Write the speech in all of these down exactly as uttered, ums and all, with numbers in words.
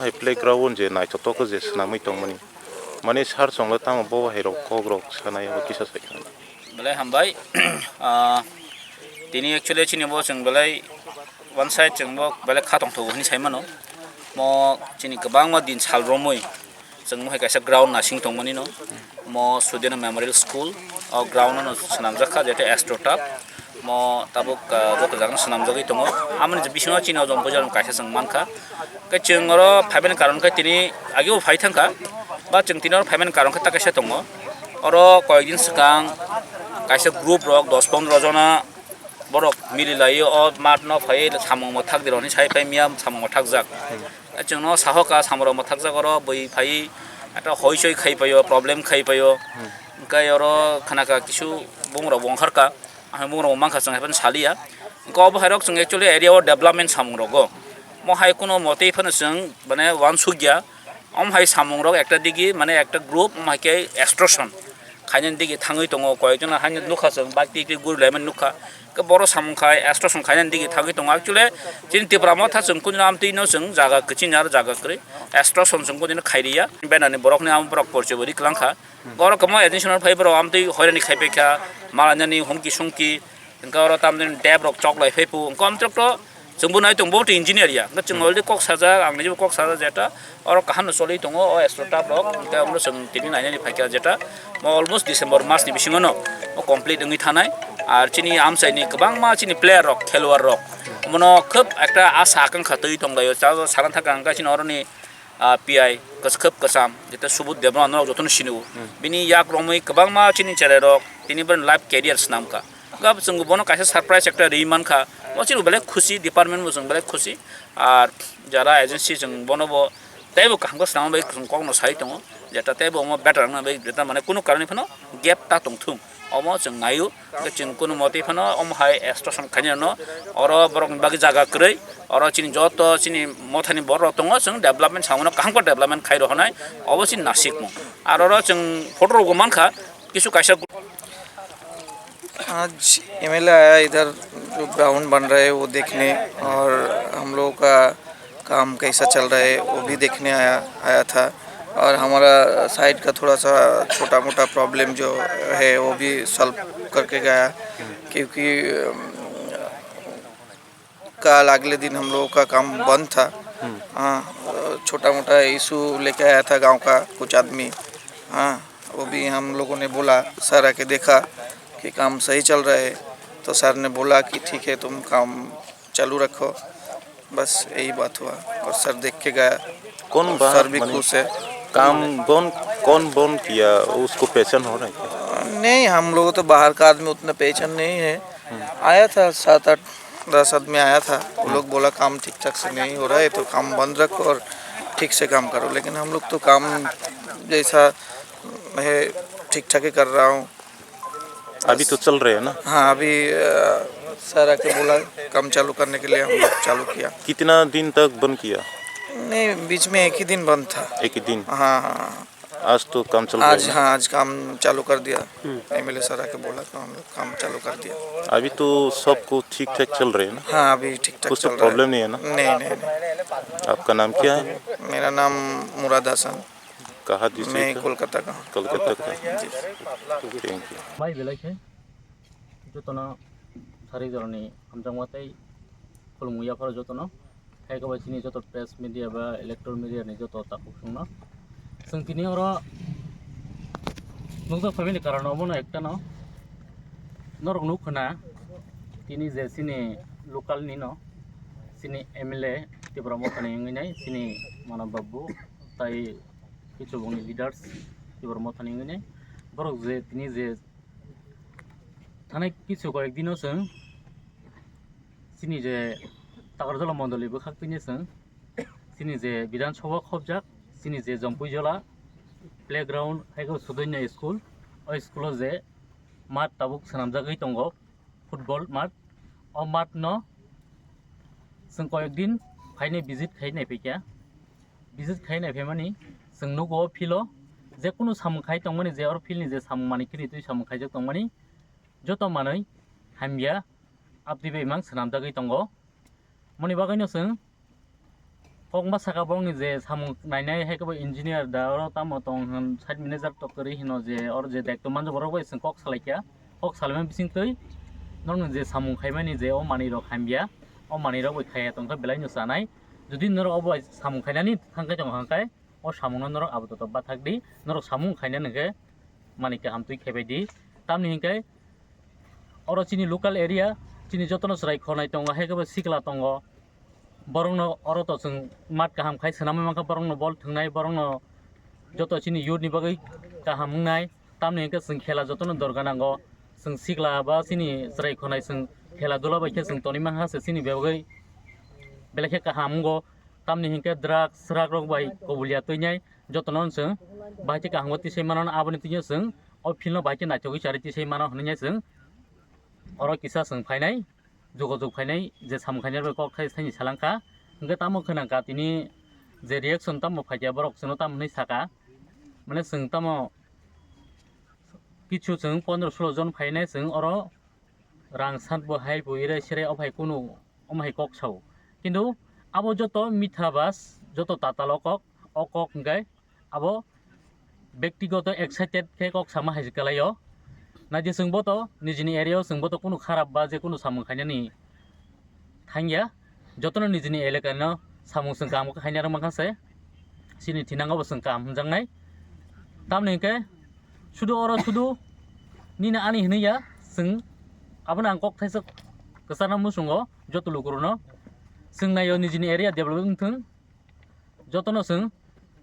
Hai playground je naithotok je swnamwi tongmani. Mane sir chwngla tamo bo hai rok kok rok sanai abo kisa sai kha. Belai hambai. Ah, tini actually chini bo chwng belai one side chwng bo belai kha tongthogo hinwi sai mano. Mo chini kwbangma din sal romwi chwng mo hai kaisa ground nasing tongmani no. Mo Sudena Memorial School o ground no swnamjak kha, jeto Astroturf. Mo tabuk, ah, joto jagano swnamjagwi tongo. Amoni je bisingo chini o jompo jora kaisa chwng mankha. Khe chwng oro phaimani karon khe tini ageo phai thangkha. Ba chwng tini oro phaimani karon khe ta kaisa tongo. Oro koyekdin swkang kaisa group rok dos pondro jona borok mili lai o mat no phai samung mwthak di rok hinwi sai phai miya samung mwthakjak. Chwngno sahoka samung rok mwthakjak oro bui phai ekta hoi soi khai paio, problem khai paio. Hwnkhe oro khanaka kisu bung rok bo ongkharka. Ang bung rok mankha chwng hai phano saliya. Hwnkhe obo hai rok chwng actually area o development samung rogo. Mo hai kuno motwi phano chwng mane uansukya. Om hai samung rok ekta digi mane ekta group, om hai khe extortion khainani digi thangwi tongo. Koyekjona haino nukha chwng bike twi twi guri laimani nukha. Khe boro samung khai extortion khainani digi thangwi tongo. Actually chini Tipra Motha chwng kudino amtwino chwng jaga kwchini aro jaga kwrwi extortion chwng kudino khairiya. Benani borokni amo borok porche bo ri kwlangkha. Borok kwbangma agency no phai borok amtwi hoirani khai paikha, malainani humki sumki, hwnkhe oro tamni dep rok chok lai phai phu, hwnkhe amtwrok to chwngbo nai tongo, bo to engineer ya, hwnkhe chwng already kok sajak, ang nijebo kok sajak jeta, oro kaham no choli tongo o Astroturf rok, hwnkhe omo chwng tini nainani phaikha jeta, mo almost December mas ni bisingo no o complete wngwi thanai, ar chini amchaini kwbangma chini player rok, khelwar rok, omono khub ekta asa akangkha twi tonglaio, cha sana thaka hwnkhe chini oroni ah, P I kwchwkhwb kwcham, jeta Subodh Debbarma norok jotono sini o. Hmm. Bini yak romwi kwbangma chini cherai rok, tini bini life career swnam kha. Gab chwng bono kaisa surprise ekta ri man kha. O chini belai khusi, department bo chwng belai khusi. Ar jara agency chwng bono bo teibo kaham khe swnam bai chwng kok no sai tongo. Jeta teibo omo better wngna bai jeta mane kunu karon phano gap ta tong thung. Omo chwng naio, hwnkhe chwng kunu motwi phano omo hai extortion khainai no, oro borokni bagwi jaga kwrwi, oro chini joto chini mothani borok rok tongo, chwng development samano kaham khe development khai rw hwnwi, obo chini nasikmung. Aro oro chwng photo rokbo mankha, kisu kaisa. आज एमएलए आया इधर, जो ग्राउंड बन रहा है वो देखने, और हम लोगों का काम कैसा चल रहा है वो भी देखने आया, आया था। और हमारा साइड का थोड़ा सा छोटा मोटा प्रॉब्लम जो है वो भी सॉल्व करके गया, क्योंकि अम, कल अगले दिन हम लोगों का काम बंद था। हम्म। हाँ, छोटा मोटा इशू लेके आया था गांव का कुछ आदमी। हाँ, वो भी हम लोगों ने बोला, सर आके देखा कि काम सही चल रहा है, तो सर ने बोला कि ठीक है, तुम काम चालू रखो। बस यही बात हुआ और सर देख के गया। कौन और बाहर सर भी माने खुश है। काम कौन, कौन बंद किया, उसको पहचान हो रहा है क्या? नहीं, हम लोगों तो बाहर का आदमी उतना पहचान नहीं है। हम्म। आया था सात आठ दस आदमी आया था, वो लोग बोला काम ठीक ठाक से नहीं हो रहा है तो काम बंद रखो और ठीक से काम करो, लेकिन हम लोग तो काम जैसा है ठीक ठाक ही कर रहा हूँ। अभी तो चल रहे हैं ना? हाँ, अभी, अ, सर आके बोला काम चालू करने के लिए, हम लोग चालू किया। कितना दिन तक बंद किया? नहीं, बीच में एक ही दिन बंद था। एक ही दिन? हाँ, हाँ, हाँ। आज तो काम चल रहा है आज, ना? हाँ, आज काम चालू कर दिया। हम्म। एमएलए सर आके बोला तो हम लोग काम चालू कर दिया। अभी तो सबको ठीक ठाक चल रहे हैं ना? हाँ, अभी ठीक ठाक कुछ तो चल रहा है। प्रॉब्लम नहीं है ना? नहीं, नहीं, नहीं। आपका नाम क्या है? मेरा नाम मुराद हसन। कहाँ डिस्ट्रिक्ट मैं का? कोलकाता का हूँ। कोलकाता का। जी। Thank you. Mai belai khe jotono sari jorani hamjakma tei khulumung yapharo jotono. Hai khe bai chini joto press media ba electronic media ni joto takhuk chwngno. Chwng tini oro nukjak phaimani karon omono ektano norok nuk khna tini je chini local nino chini M L A Tipra Mothani wngwi nai chini Manob Babu tai kichubungni leaders Tipra Mothani wngwi nai borok je tini je thanai kichu koyek dino chwng chini je Takarjala mondoli bwkhak tini chwng chini je Bidhan Sabha khobjak chini je Jompuijala playground hai khe Sudonya school, o school o je mat tabuk swnamjagwi tongo, football mat. O mat no chwng koyek din phainai visit khai nai phaikha. Visit khai nai phaimani chwng nugo o field o je kunu samung khai tongmani, je oro field ni je samung manwi khini twi samung khaijak tongmani joto manwi hamya abdi bai mang swnamjagwi tongo. Moni bagwi no chwng Kokma saka borokni je samung nainai hai kebo engineer da oro tamo tong hwn site manager to kwrwi hino je oro je daitw manjak borok bai chwng kok salai kha. Kok salaimani bisingtwi norokni je samung khaimani je o manwi rok hamya, o manwi rok bai khaiya tongkha belai no chanai. Jodi norok obo bai samung khainani thangkhai tong hwnkhai o samungno norok apatot bathak di, norok samung khainani hwnkhe manwi kaham twi khaibai di. Tamni hwnkhe oro chini local area, chini jotono chwrai khonai tongo, hai khe bo sikla tongo. Borokno oro to chwng mat kaham khai swnamwi mankha, borokno bol thwngnai, borokno joto chini youth ni bagwi kaham wngnai. Tamni hwnkhe chwng khela jotono dorga nango. Chwng sikla ba chini chwrai khonai chwng khela dula bai khe chwng tonwi mankha se chini bagwi belai khe kaham wngo. Tamni hwnkhe drugs, srak rok bai kobulia twinai jotono chwng bahai khe kaham o tisai mano, aboni twi chwng o field no bahai khe naithogwi charwi tisai mano hwnwi chwng oro kisa chwng phainai. Jogajog phainai je samung khainai bai kok thai thaini salangkha. Hwnkhe tamo khwnangkha tini je reaction tamo phaikha borok chwngno tamo hwnwi saka. Mane chwng tamo kichu chwng pondro solo jon phainai chwng oro rang sat bo hai bo ire sire o phai kunu omo hai kok sao. Kintu abo joto mitha bas, joto tatal o kok, o kok hwnkhe abo bektigoto excited khe kok sama hai se kwlaio. Naidi chwng bo to nijini area o chwng bo to kunu kharap ba je kunu samung khainani thangya. Jotono nijini elaka no samung chwng kaham khe khaina rwmang kha se. Chini thinango bo chwng kaham hwnjaknai. Tamni hwnkhe sudu oro sudu nini ani hwnwi ya chwng abono ang kok thaisa kwcharna muchungo joto lukurokno. Chwng naio nijini area develop wngthwng. Jotono chwng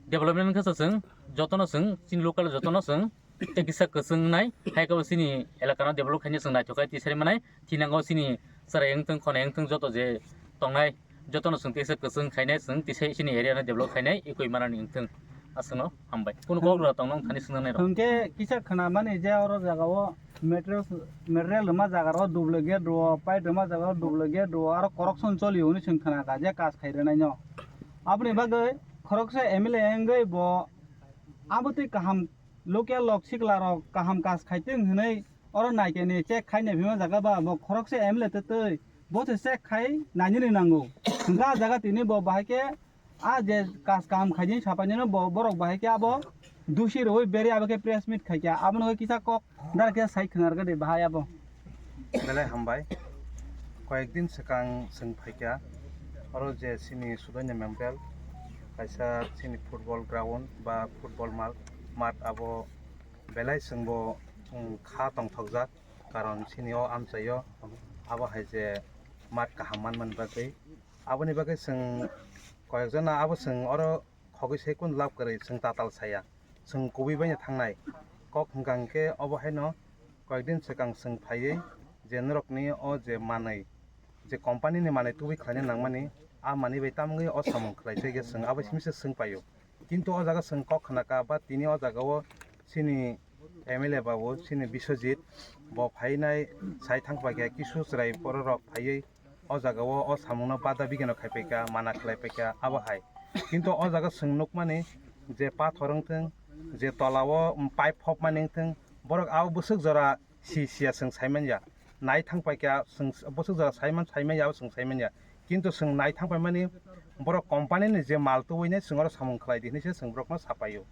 development wngkha chwng, jotono chwng chini local jotono chwng tei kisa kwchwng wngnai, hai khe bo chini elaka no develop khaina chwng naithok khe tisari manai, thinango chini chwrai wngthwng, khonai wngthwng joto je tongnai, jotono chwng tei kisa kwchwng khainai, chwng tei chini area no develop khainai, ekoi manani wngthwng. Aswkno hambai. Kunu kok rwna tongno wng thani swngna nairok. Hwnkhe kisa khwnamani je oro jagao materials, material rwma jaga rok duplicate rwo, pipe rwma jaga rok duplicate rwo, aro corruption choli hwnwi chwng khwnakha je kas khai rwnaino. Aboni bagwi khoroksa M L A wngwi bo abo twi kaham local rok sikla rok kaham kas khaitwng hwnwi oro naikeni check khai naiphima jaga ba bo khoroksa M L A twtwi bo se check khai nainani nango. Hwnkhe ah jaga tini bo bahai khe ah je kas kaham khaini sapainino bo borok bahai khe abo dusi rwi beri abo khe press meet khai khe abono kisa kok dara khe sai khwnarga de bahai abo. Belai hambai. Koyek din swkang chwng phaikha, oro je chini Sudonya Memorial, kaisa chini football ground ba football mal-, mat, abo belai chwngbo, um, kha tongthokjak, karon chini o amchaio abo hai je mat kaham manmani bagwi. Aboni bagwi chwng koyekjano abo chwng oro khogwi se kunu lab kwrwi chwng tatal saya. Chwng kubui bai no thangnai. Kok hwnkha hwnkhe obo haino koyekdin swkang chwng phaiwi je norokni o je manwi, je company ni manwi tubui khlaina nangmani, a manwi bai tamungwi o samung khlai se chwng abo simi se swng paio. Kintu o jaga chwng kok khna kha ba tini o jaga o chini M L A babu chini Biswajit bo phainai sai thang paikha kisu chwrai borok rok phaiwi o jaga o, o samung no bada bigeno khai paikha, mana khlai paikha abo hai. Kintu o jaga chwng nukmani je pathor wngthwng, je tola o pipe phopmani wngthwng, borok abo bwswk jora si siya chwng saimanya, nai thang paikha chwng bwswk jora saiman saimanya abo chwng saimanya. Kintu chwng nai thang paimani borok company ni je mal tubui nai chwng oro samung khlai di hinwi se chwng borokno sapaio.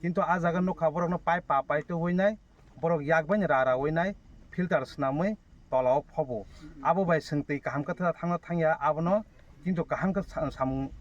Kintu a jaga nukha borokno pipe pa pai tubui nai, borok yak bai ra rawi nai filter swnamwi tola o phobo. Abo bai chwng twi kaham khe thangno thangya abono, kintu kaham khe sa-, samung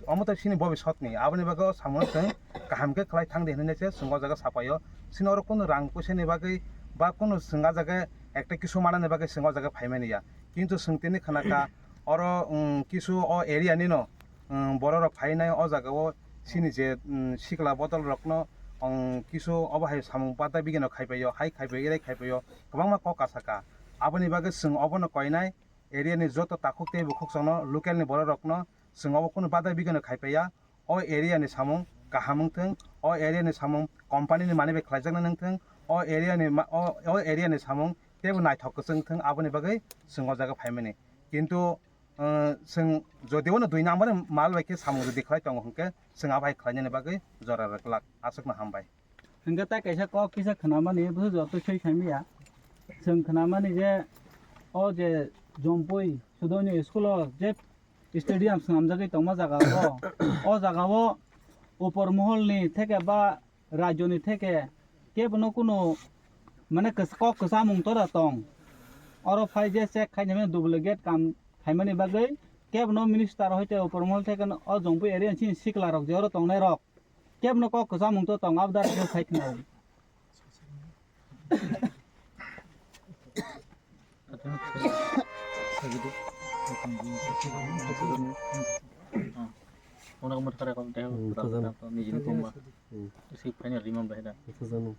omo tei chini bobiswt ni, aboni bagwi o samung no chwng kaham khe khlai thang di hinwi se chwng o jaga sapaio. Chini oro kunu rang puisa ni bagwi ba kunu chwng a jaga ekta kisu manani bagwi chwng o jaga phaimani ya, kintu chwng tini khna kha oro, um, kisu o area nino, um, borok rok phainai o jaga o chini je, um, sikla bodol rokno, um, kisu obo hai samung bata bigeno khaipaio, hai khaipaio, erai khaipaio, kwbangma kok kasaka. Aboni bagwi chwng obono koinai area ni joto takhuk tei bukhuk chwngno local ni borok rokno chwng obo kunu bata bigeno khaipaiya. O area ni samung kaham wngthwng, o area ni samung company ni manwi bai khlaijaknai wngthwng, o area ni ma-, o, o area ni samung teibo naithok kwchwng wngthwng, aboni bagwi chwng o jaga phaimani. Kintu, uh, chwng jodi bono dui number ni mal bai khe samung jodi khlai tongo hwnkhe, chwng abo hai khlainani bagwi jora rwklak. Aswkno hambai. Hwnkhe tai kaisa kok kisa khwnamani, bwswk joto soi saimanya. Chwng khwnamani je, o je Jompui Sudonya school o je stadium swnamjagwi tongma jaga o, o jaga o upor mohol ni theke ba rajyo ni theke kebo no kuno mane kok kwchamung to da tong. Oro phai je check khainai mani duplicate kam khaimani bagwi kebo no minister hoite upor mohol theke o Jongpui area ni sikla rok je oro tongnai rok kebo no kok kwchamung to tong abdar khe sai khna. Onak murkara kok deh, Hmm, khajano. Nijini kumba. Hmm. Sik phaina rimam bahida. Khajano.